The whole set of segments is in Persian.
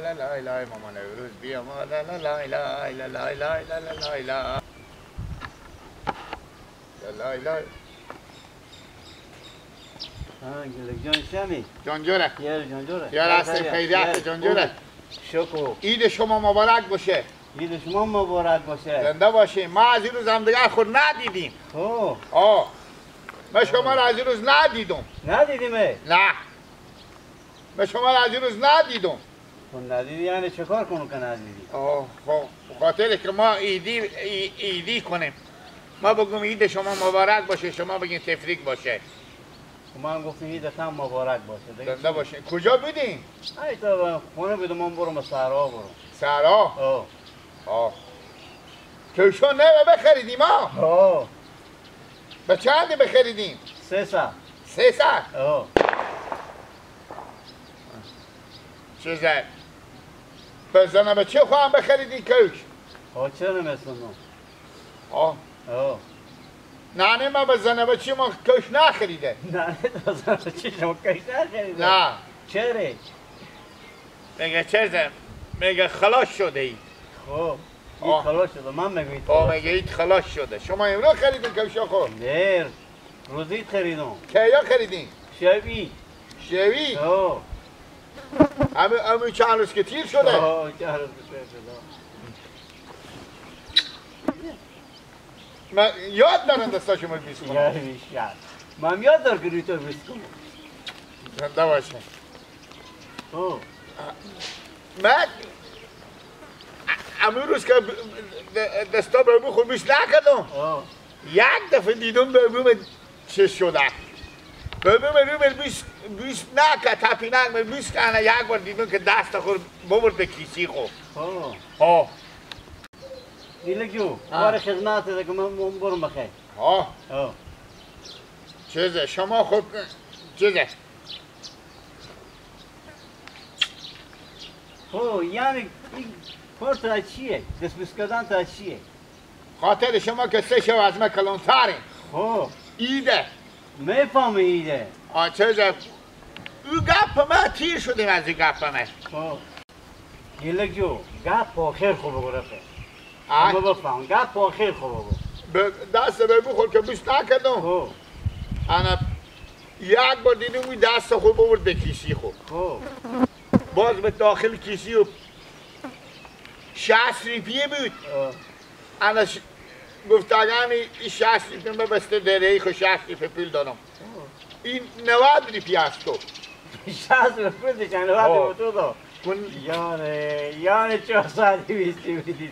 لا لا لا ماما نوروز بیا ما لا لا لا لا لا لا لا لا لا لا لا لا. ها گلک جان شمی جان جوره یار جان جوره یار هستیم خیریت جان جوره. شکر. عید شما مبارک باشه. عید شما مبارک باشه. زنده باشیم. ما از این روز هم دیگه خود ندیدیم. خب آه من شما را از این روز ندیدم. ندیدیم؟ نه من شما را از این روز ندیدم. خب ندیدی یعنی چه کار کنم که ندیدی؟ آه خب خاطر که ما عیدی کنیم. ما بگم عید شما مبارک باشه، شما بگین تفریق باشه. ما هم گفتیم عید هم مبارک باشه. زنده باشه. کجا بودین؟ ای تا خونه بودم، من برم صحرا برم. صحرا؟ آه. آه. کیشون نه بخریدیم ها؟ آه. به چند بخریدیم؟ 300. 300؟ آه. چیزه بزنه به چه خواهم بخریدی کوش؟ آه چرا نمیستم؟ آه. آه. نه ما بزنه به چی ما کوش نخریده. نه بزنه به چی شما کوش نخریده؟ نه. چرا؟ میگه چیزه؟ میگه خلاص شده ای. خب اید خلاص شده. من میگم اید خلاص. میگه اید خلاص شده. شما امروز خریدین کوش آقا؟ نه روز اید خریدم. کیا خریدین؟ شبی. شبی؟ آه. همه چند روز که تیر شده؟ آه چند روز که تیر شده. من یاد دارم دستا شما بیس کنم. یاد میشم. من یاد دارم که روی تو بیس کنم. زنده باشه. خب من همون روز که دستا به خود بیس نکردم، یک دفعه دیدم به بوم چه شده. به بوم رو بیس نکرد، تپینک من بیس کنه. یک بار دیدم که دست خود ببرد به کیسی خود. ها. دیلک جو کار خدمت ده که من برم بخیر. ها. ها. چیزه شما خود چیزه. خب یعنی این کار تا چیه؟ دست بوس کردن تا چیه؟ خاطر شما که سه شو از من کلانترین. خب ایده میفهمی ایده. آه چیزه او گپ من تیر شدیم از این گپ من. خب گیلک جو گپ آخر خوب بگو رفت. اما بفهم گپ آخر خوب بگو. دست به بخور که بوس نکردم. خب انا یک بار دیدم اون دست خود ببرد به کیسی خود. خب باز به داخل کیسی و 60 ریپیه بود. انا گفت اگر این 60 ریپیه ببسته دره خود 60 ریپیه پول دارم. این 90 ریپیه است تو. 60 ریپیه دیگه 90 ریپیه تو دار. یعنی 420 ریپیه.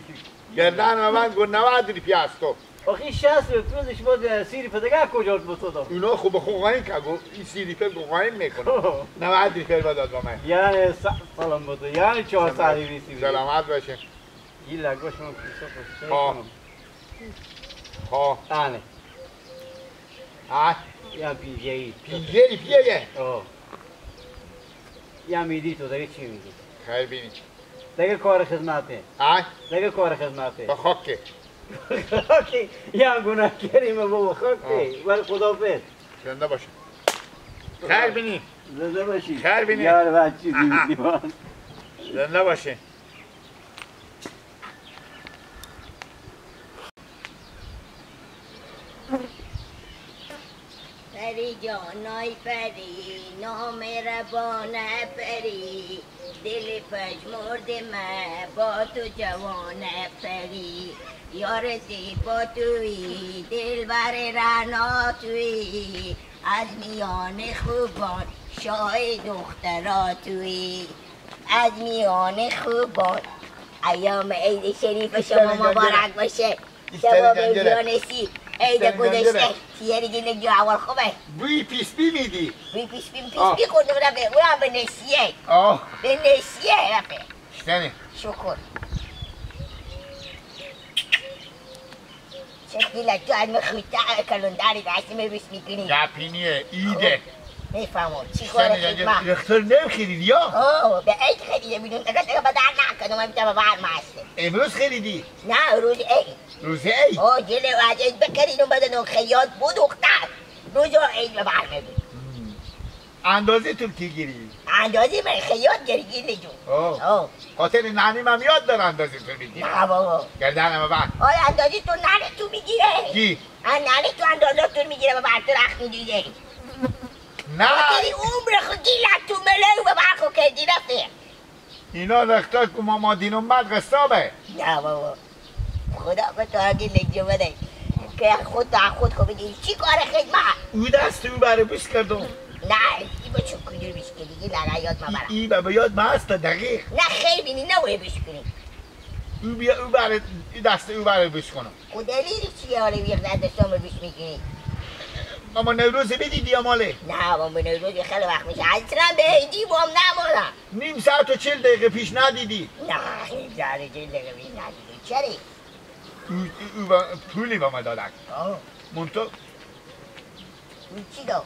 گردن من گفت 90 ریپیه است تو. آخه 60 ریپیه شما 30 ریپیه دیگه کجا بود تو دار؟ اونا خوب خوقاین که گفت این 30 ریپیه خوقاین میکنه. 90 ریپیه داد با من. یعنی سلام بود. یعنی 420 ریپیه. سلامت باشه. این لگوش من کیسه خوش. ها. ها. آنه. ها. یا پیجی. پیجی ریپیه. آه. یا میدی تو دیگه چی میدی؟ خیر بینی. دیگه کار خدمته. ها؟ دیگه کار خدمته. با خاکه. خاکی یا گناه کریم بابا خاکی. ولی خداحافظ. زنده باشه. خیر بینی. زنده باشی. خیر بینی. یار بچی دیدی. زنده باشه. پری جانای پری نامهربانه پری دل پژمرد من با تو جوانه پری یار زیبا تویی دلبر رعنا تویی از میان خوبان شاه دخترا تویی از میان خوبان. ایام عید شریف شما مبارک باشه. شما به جانسی عید گذشته تیاری گیلک جو اول خوبه. بوی پیسپی میدی؟ بوی پیسپی پیسپی خورده بودم به اونم به نسیه. به نسیه رفه. شتنی. شکر. چه گیلک جو از خودت کلونداری دستی میبیس میکنی. گپینیه ایده. میفهمم چی کار خدمت. رختر نمیخریدی یا؟ آه به عید خریده بیدون تکه تکه بدر نکنم من میتونم بر مسته. امروز خریدی؟ نه روز عید. روز عید؟ آه جلو از عید بخریدم بدن خیاط بود دختر. روز عید به بر میدون. اندازه تو کی گیری؟ اندازه من خیاط گرگی لجون. آه. خاطر نانی من یاد داره اندازه تو میگیره. نه بابا. گردنم بعد. آره اندازه تو ننه تو میگیره. کی؟ ننه تو اندازه تو میگیره و بر تو رخ میدوزه. نه. خاطر عمر خود گیلت تو ملو به برخو کردی رفته. اینا رختا که ماما دینم بعد قصابه. نه بابا. خدا به تو اگه لجو بده. که خود خود خود بگی چی کار خدمت؟ او دست او برای بوس کردم. نه ای با چون کدور بیش کنی دیگه لره یاد ما برم. ای بابا یاد ما هست دقیق. نه خیر بینی نه اوه بیش کنی. او بیا او برای دست او برای بوس کنم. خود دلیل چیه حالا بیخ دستام بیش میکنی؟ ماما نوروز بدیدی یا ماله؟ نه ماما نوروز خیلی وقت میشه. اصلا به عیدی بام نمارم. نیم ساعت و 40 دقیقه پیش ندیدی؟ نه نیم ساعت و 40 دقیقه پیش ندیدی. چرا؟ او پولی با ما دادن. مونتا چی داد؟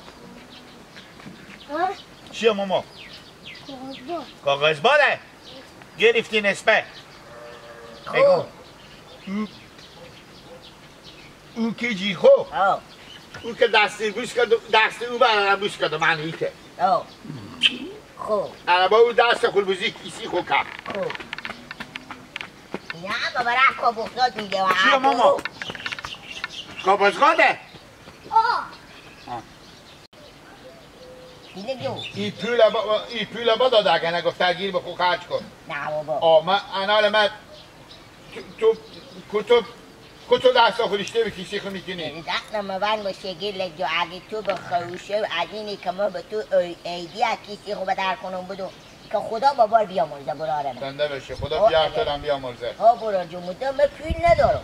چیه ماما؟ کاغذ باده گرفتی نسبه. اگو او که جی خو او که دستی بوش کرد دست او برارم بوش کرد من هیته. خب انا با او دست خود بوزی کیسی خو کرد. خب نه بابا را کابوخداد میده. چیه ماما؟ کابوخداده؟ ای پول با داده اگه نگفت گیر به خود خرج کن. نه بابا. آه من انال من تو کتو دست خودشته به کیسی خود میکنی؟ دست من باشه گیر لجو اگه تو به خروشه از اینی که ما به تو ایدی از کیسی خود بدر کنم بدو که خدا بابار بیامرزه براره من. زنده بشه خدا بیارترم بیامرزه. ها برار جون مدام من پول ندارم.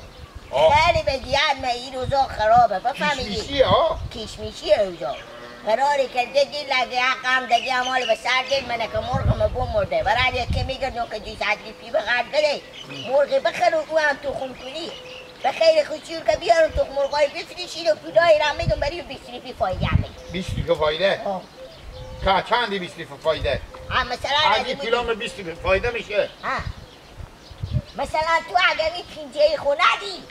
خیلی به زیاد من این روزا خرابه بفهمیدی؟ کشمیشیه ها؟ کشمیشیه روزا. قراری کرده دیل لگه حقم دیگه امال به سر دل منه که مرغم بمرده برای که میگردم که 200 لیپی بخرد بده مرغ بخر و او هم تخم کنی به خیر خوشی که بیارم تخم مرغای بفروشید و پولای را میدم برای 20 لیپی فایده هم میدم. 20 لیپی فایده؟ که چندی 20 لیپی فایده؟ مثلا اگه پیلام 20 لیپی فایده میشه. مثلا تو اگر این پینجه خو ندی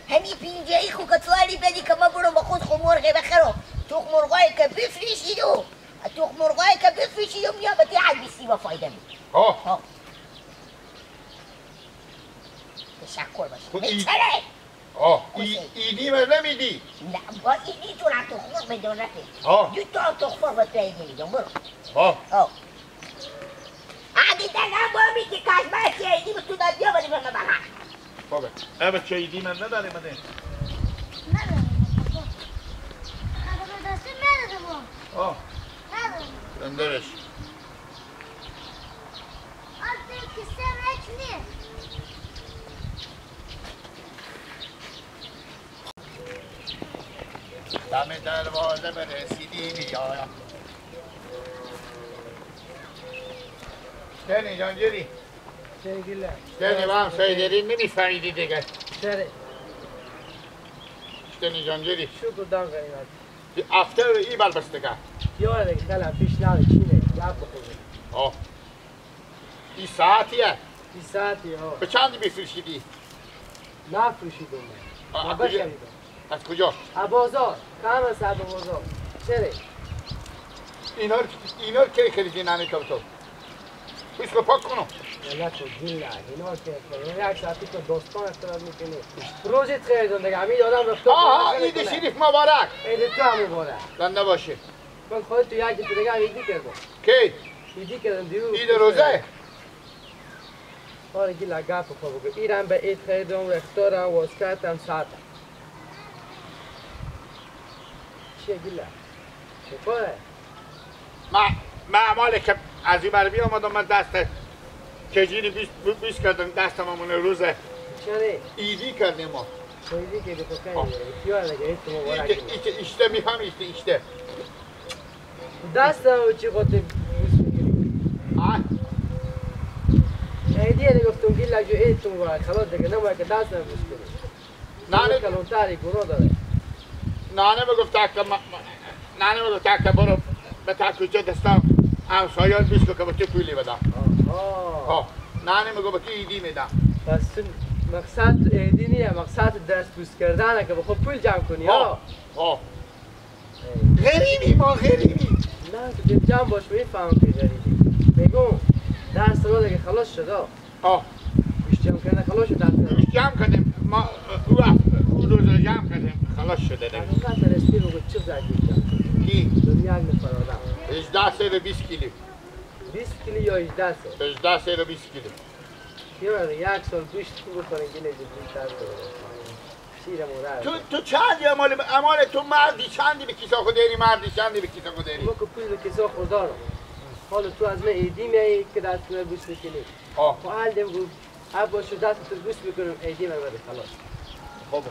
همین پینجه خو که تو علی بدی که ما برم با خود خو مرغ بخرم تخم مرغایی که بفروشید و تخم مرغایی که بفروشید و میام به تو یک 20 با فایده میدم. ها تشکر باشه. میچره؟ ایدی من نمیدی؟ نه با ایدی تو را تخم مرغ بدون رفت. دو تا تخم مرغ به تو ایدی میدم برو. اگه دلم با می که کاش من چه ایدی به تو داد بیا بری به من بخر. بابا ابا چه ایدی من نداری منه؟ ندارم. آه زنده بش. دم دروازه برسیدی بیایم. چرا جان جری؟ چرا با هم سایدری نمیفهمیدی دیگه؟ چرا؟ چرا جان جری؟ شکر دام غریبت. افتر ای بل بس دیگه. یاره دیگه خیلی پیش نره چینه گپ بخوره. آه ای ساعتیه؟ ای ساعتیه ها. به چند میفروشیدی؟ نفروشیدم من. بخریدم. از کجا؟ از بازار. کم از بازار. چرا؟ اینا رو کی خریدی ننه تو تو؟ بیش پاک کنم. نه تو گیل نه اینا که یک ساعتی که دوستان اختلاف میکنی. روزت خیردم دیگه همین آدم رفت. آها عید شریف مبارک. عید تو هم مبارک. زنده باشه. من خودت تو یک دیگه هم عیدی کردم. کی؟ عیدی کردم دیروز. عید روزه؟ آره گیل گپ خو بگو. ایران به عید خریدم رختارم واسکتم ساعتم. چیه گیل؟ چه ما مالک از این بر بیامدم من دست کجیری بیش کردم دستم همون روزه چرا؟ ایدی کردیم ما ایدی کردی خب خیلی کیار دیگه عید مبارک ایته ایشته میفهم ایشته ایشته دستم و چی خودت بوس میگیری؟ ایدی دیگه گفتم گیل لجو عید مبارک خلاص دیگه نموه که دستم بوس کنی نانه کلونتری گناه داره نانه میگفت نانه میگفت که برو به تاکوچه دستم همسایه‌ات بیش که به تو پولی بدم. آه نانه میگو به تو ایدی میدم. پس مقصد ایدی نیه، مقصد دست بوس کردنه که بخود پول جمع کنی. ها ها غریبی ما غریبی. نه تو جمع باش میفهمم که غریبی. میگم درس رو دیگه خلاص شد. آه گوشت جمع کردن خلاص شد درس. گوشت جمع کردیم ما او روز جمع کردیم خلاص شده دیگه. حقیقت رستی بگو چه زد گوشت جمع کردیم؟ کی؟ دنیا یک نفر آدم 18 20 کیلو. 20 کیلو یا 18 سال؟ 18 20 کیلو. یه یک سال گوشت خوب بخورین که نجیب بیشتر تو تو چندی امال تو مردی چندی به کیسا خود داری مردی چندی به کیسا خود داری؟ ما که پول به کیسا خود دارم. حالا تو از من ایدی میایی که دست من گوش میکنی. آه. خب حال دیم گفت عباس شو دست تو گوش میکنم ایدی من بده خلاص. خب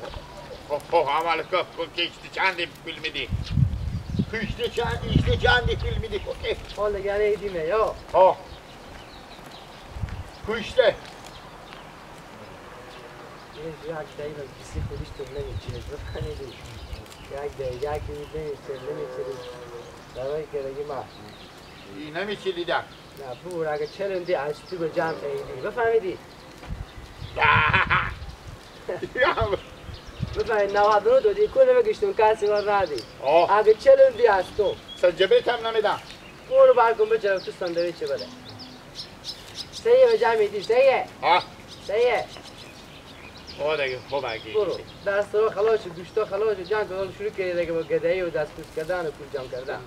خب خب عمل کن که چندی پول میدی؟ کشته چندی چندی پول میدی؟ حالا دیگه ایدی می یا. آه. کشته یک دقیقه از کسی خودش تو نمیچینه بفهمیدی یک دقیقه یک نمیچینه نمیچینه دوایی که دیگه ما این نمیچینیده نه بور اگه چلندی از تو به جمع ایدی بفهمیدی بفهمید 99 دادی کل بگشتون کسی بار ندی اگه چلندی از تو سجبت هم نمیدم برو برکن بچرم تو ساندویچ بده سیه به جمع ایدی سیه سیه دیگه خوب اگه برو دست رو خلاص شد گوشتا خلاص شد جمع کردن شروع کردی دیگه با گدایی و دست پوست کردن و پول جمع کردن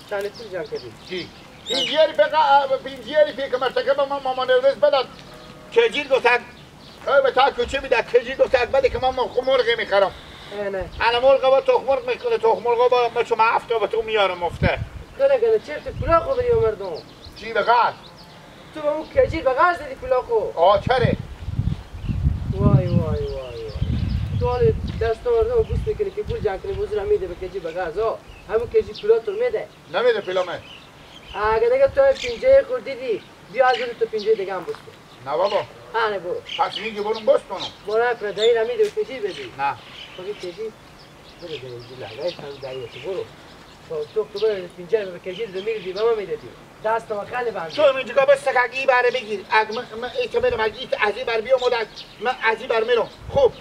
چند پول جمع کردی؟ چی؟ پینجیری پی که مرتکب ما مامان نوروز بداد کجیر گفتک به تا کوچه میده کجیر گفتک بده که ما مرغ میخرم نه انا مرغ با تخم مرغ میکنه تخم مرغ با ما چون هفته به تو میارم مفته کله کله چرت پولا خو بدی مردم چی به قرض؟ تو به اون کجیر به قرض دادی پولا خو آه چره؟ وای وای وای وای تو حالا دست مردم بوس میکنی که پول جمع کنی بوز رو میده به کجی به قرض همون کجی پولا تو میده نمیده پولا من اگه دیگه تو پینجه خوردیدی بیا از تو پینجه دیگه هم بوس کن نه بابا نه برو پس میگی برو بوس کنم برو نکنه دایی رو میده به کجی بدی نه خب کجی برو دایی لگای هم دایی تو برو تو تو برو پینجه رو به کجی رو میدی به ما میدادی دست ما خیلی بنده تو اینجا بس اگه ای بره بگیر اگه من ای که برم اگه از این بر بیام من از این بر میرم خب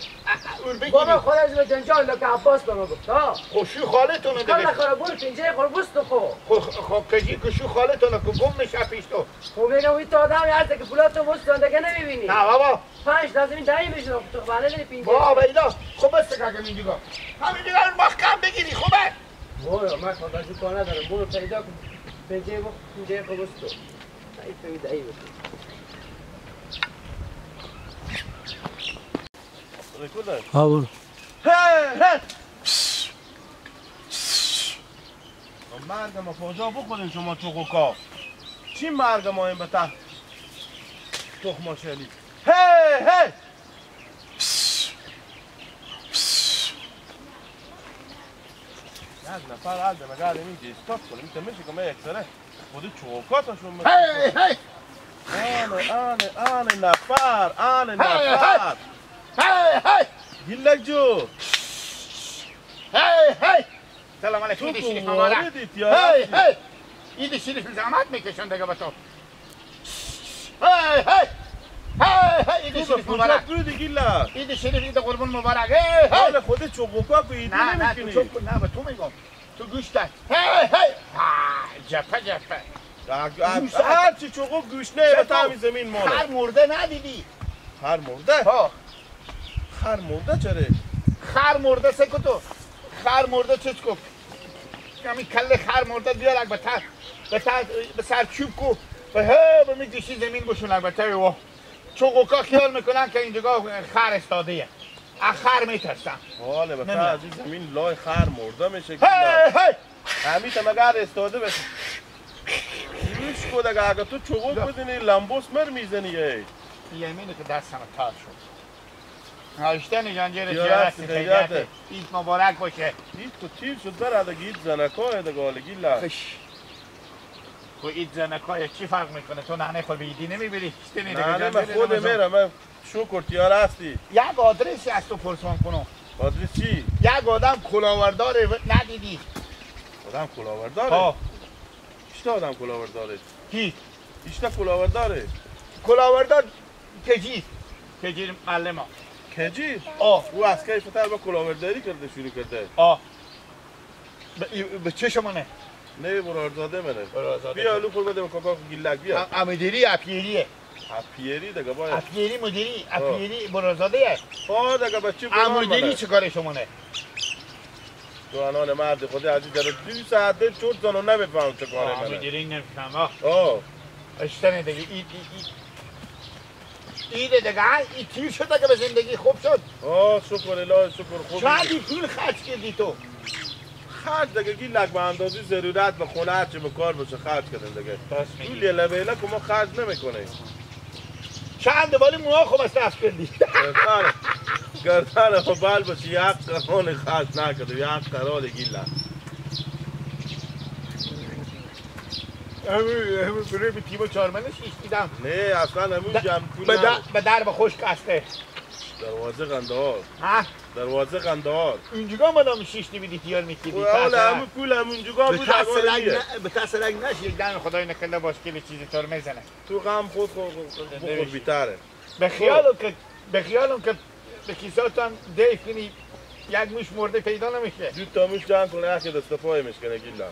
اون بگیر بابا خودش به جنجال که عباس به ما گفت ها خب شو خالتونه دیگه نخوره برو پینجه خور بوست خو خب خب کجی که شو خالتونه که گم میشه پیش تو خب میگم این تو آدم هست که پولاتو بوست دیگه نمیبینی نه بابا 5 لازم دایی میشه تو خانه داری پینجه بابا اینا خب بس که همین دیگه همین دیگه محکم بگیری خوبه برو من خدا کار ندارم برو پیدا کن پنجه بخ پنجه خبستو ای فهمید ای بخ ها برو هی مرگ ما کجا بخوریم شما چوکوکا چی مرگ ما این بتا تخم شلی هی هی یک نفر از مگر اینجا استاپ کنیم تا میشه که من یک سره خود چوکاتشون هی هی آن آن آن نفر آن نفر هی هی گیلک جو هی هی سلام علیکم ایدی شریف مبارک هی هی ایدی شریف زحمت میکشن دیگه با تو هی هی هی هی ایدی شریف مبارک ایدی شریف ایدی قربون مبارک هی هی خود چوبوکا که ایدی نمیکنی نه نه به تو میگم تو گوش ده هی هی جپه جپه هر چی چوبو گوش نه به تا همین زمین مانه خر مرده ندیدی خر مرده؟ ها خر مرده چره؟ خر مرده سکو تو خر مرده چیز کو همین کله خر مرده بیار به تر به سر چوب کو به هی به میگیشی زمین بشون به تر و چوگوکا خیال میکنن که اینجا خر استاده از خر میترسن حاله به از این زمین لای خر مرده میشه هی هی همین تا مگر استاده بشه گوش کن اگه تو چوگوک بزنی لامبوس مر میزنی ای یمینه که دستم تار شد ناشتن جانجر تیارت خیریت عید مبارک باشه عید تو تیر شد بر دیگه عید زنکای دیگه حالگی لش خب عید زنکای چی فرق میکنه تو ننه خود به عیدی نمیبری نه من خود میرم من شکر تیار هستی یک آدرسی از تو پرسان کنم آدرس چی؟ یک آدم کلاورداره ندیدی آدم کلاورداره؟ ایشتا آدم کلاورداره کی؟ ایشتا کلاورداره کلاوردار کجی؟ کجی معلم ها کجی؟ آه او از کی فتر با کلاورداری کرده شروع کرده آه به چه شما نه؟ نه برارزاده منه. بیا لو پول بده به کاکا گیلک بیا. مدیری اپیریه. اپیری دیگه باید. اپیری مدیری اپیری برارزاده. ها دیگه بچه برار مدیری چه کار شما نه؟ تو انان مرد خودی عزیز داره 2 ساعت چوت زنو نمیفهم چه کاره منه. مدیری نمیفهم. آه. اشتنه دیگه ای ای دیگه ای تیر شد که به زندگی خوب شد. آه شکر الهی شکر خوب. چقدر پول خرج کردی تو؟ خرج دیگه گیلک به اندازه ضرورت به خونه هرچه به کار باشه خرج کردن دیگه. تو لیله بیله که ما خرج نمیکنه. چند والی موها خوب مصرف کردی. گردن بال باشه یک قران خرج نکرد یک قران گیلک. همون برای به تیم چارمنش دیدم. نه اصلا همون جمع پول به درب خشک هسته. دروازه قندهار. ها؟ دروازه قندهار. اینجا مادام شیش نمیدی تیار میکیدی. حالا همون پول همونجا بود. به تسلگ نشی یک دم خدای نکنه باش که چیزی تو رو میزنه. تو غم خود بخور بیتره. به خیالم که به کیساتم دیف کنی یک موش مرده پیدا نمیشه. دو تا موش جمع کنه یکی دست پای میشکنه گیلم.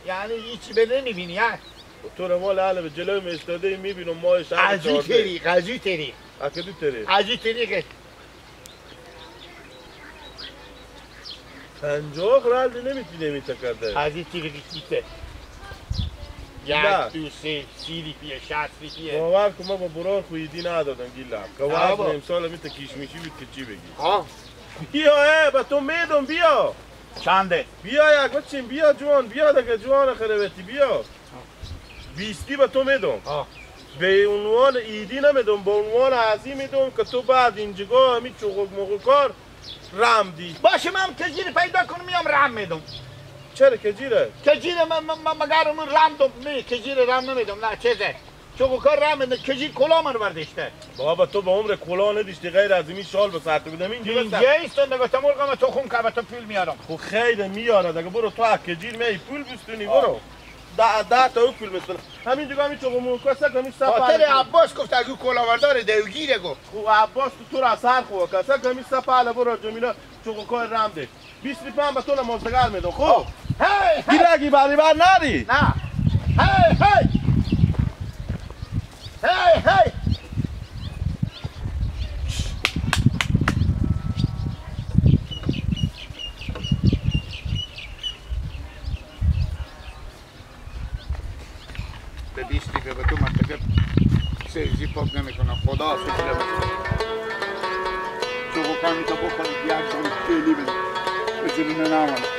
یعنی هیچی به نمیبینی ها؟ تو رو مال اهل به جلوی میستاده میبینم ماه شب از این طریق از این طریق از کدوم طریق؟ از این طریق 50 رل نمیتونه میتکرده. از این طریق کیته 1 2 3 30 ریپیه 60 ریپیه. باور کن ما با برار خویدی ندادم گیلم که وزن امسال میته کیش میشی بود که چی بگی. ها بیا به تو میدم بیا. چنده؟ بیا یک بچیم بیا جوان بیا دیگه جوان خربتی بیا. 20 به تو میدم. به عنوان ایدی نمیدم به عنوان عظیم میدم که تو بعد اینجا همی چوغ موغ کار رم دی. باشه من کجیر پیدا کنم میام رم میدم. چرا کجیره؟ کجیر من مگر من رم دم نه کجیر رم نمیدم نه چیزه. چوغ کار رم میدم کجیر کلا من برداشته. بابا تو به عمر کلا نداشتی غیر از این شال به سر تو بدم اینجا اینجا ایستون دیگه تو مرغم تو خون که تو پول میارم. خب خیر میاره دیگه برو تو از کجیر می پول بستونی برو. ده تا او پول بستونه همین دیگه همین چوغ موکا سک همین سپر. خاطر عباس گفت اگه کلاوردار دیوگیره گفت. خب عباس تو رو اثر خو کسا همین سپر برو جمیلا چوغ کار رم ده. 20 ریپم به تو نمازدگر میدم. خب هی گیرگی بری بر نری. نه هی هی هی هی به 20 ریپه به تو منطقه سیزی پاک نمی کنم. خدا فکر بشه چوبو کامی تا بخورید یک جان خیلی بده به جنون نمانه.